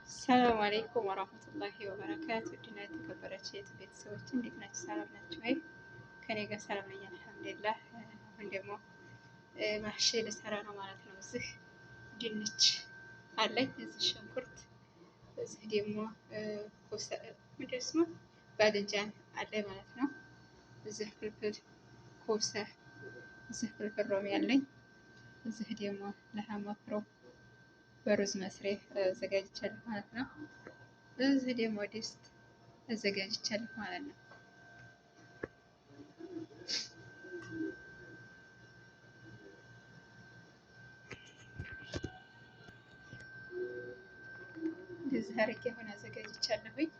ሰላም አለይኩም ወራህመቱላሂ ወበረካቱ። ድና የተከበራችሁ የዩቲዩብ ቤተሰቦች እንዴት ናችሁ? ሰላም ናችሁ ወይ? ከኔ ጋር ሰላም ነኝ አልሐምዱሊላህ። አሁን ደግሞ ማህሺ ልሰራ ነው ማለት ነው። እዚህ ድንች አለኝ፣ እዚህ ሽንኩርት፣ እዚህ ደግሞ ምንድን ስሙ ባድንጃን አለ ማለት ነው። እዚህ ፍልፍል ኮሰ፣ እዚህ ፍልፍል ሮሚ አለኝ። እዚህ ደግሞ ለሐም መፍሮ በሩዝ መስሬ አዘጋጅቻለሁ ማለት ነው። እዚህ ደግሞ ድስት አዘጋጅቻለሁ ማለት ነው። እንደዚህ አድርጌ አሁን አዘጋጅቻለሁኝ።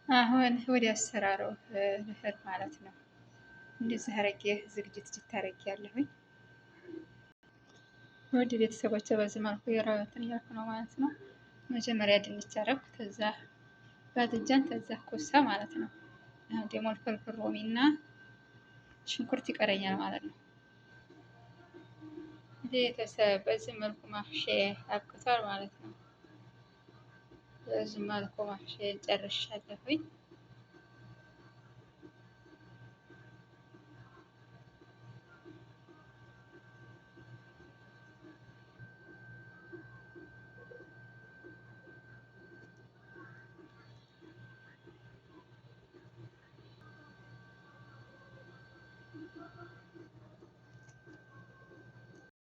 አሁን ወደ አሰራሩ ልሄድ ማለት ነው። እንደዚህ አድርጌ ዝግጅት አድርጌ ያለሁኝ ወደ ቤተሰቦቼ በዚህ መልኩ የራበትን እያልኩ ነው ማለት ነው። መጀመሪያ ድንች አደረኩ፣ ከዛ ባድንጃን፣ ከዛ ኮሳ ማለት ነው። አሁን ደግሞ ፍልፍል ሮሚ እና ሽንኩርት ይቀረኛል ማለት ነው። ቤተሰብ በዚህ መልኩ ማፍሼ አብቅቷል ማለት ነው። በዚህ መልኩ ማፍሼን ጨርሻለሁኝ።